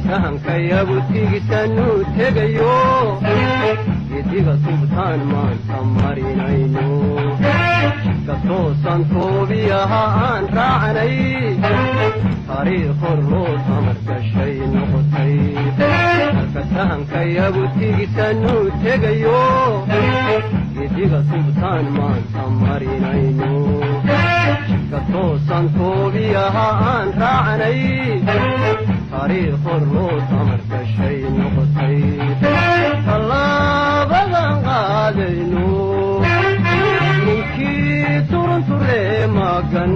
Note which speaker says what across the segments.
Speaker 1: Sahankayagu tigisanuu tegayo, gediga tubtaan maanta marinayno, jidka toosan toobiyaha aan raacnay, taariikh hor loo tamar gashay noqotay. Halka sahankayagu tigisanuu tegayo, gediga tubtaan maanta marinayno, jidka toosan toobiyaha aan raacnay, taariikh hor loo tamar gashay noqotay. Tallaabadan qaadayno, ninkii turunturee magan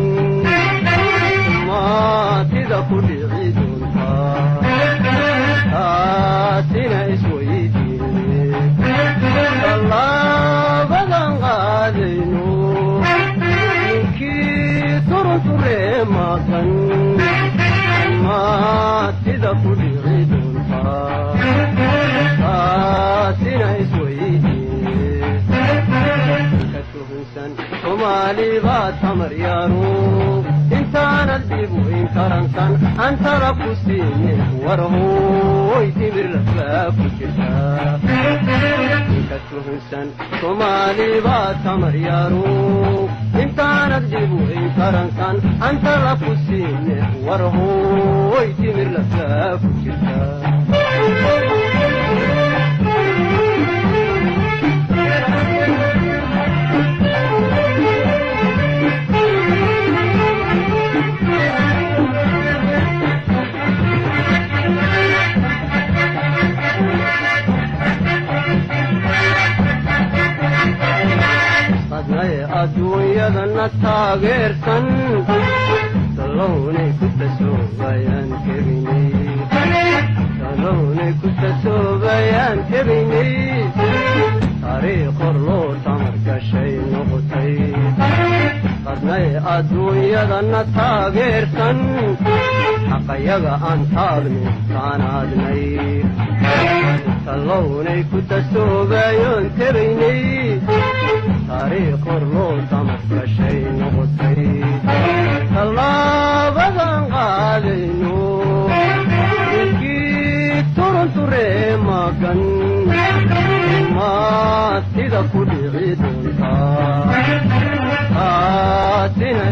Speaker 1: maatida ku dhici doontaa, taasina isweydiine. Tallaabadan qaadayno, ninkii turunturee magan maatida ku dhici doontaa, taasina isweydiine. Ka tuhunsan Soomaali baa tamar yaro, intaanad dhib weyn karansan antala ku siine, war hooy timir lafaa ku jirta. Ka tuhunsan Soomaali baa tamar yaro, intaanad dhib weyn karansan antala ku siine, war hooy timir lafaa ku jirta. Qadnay adduunyadana taageersan, talownay ku tasoobayaan tebinay, talownay ku tasoobayaan tebinay, taariikh hor loo tamar gashay noqotay. Qadnay adduunyadana taageersan, xaqayaga aan taabni taanaadnay, talownay ku tasoobayoon tebaynay, taariikh hor loo tamar gashay noqotay. Tallaabadan qaadayno, ninkii turunturee magan maatida ku dhici doontaa, taasina.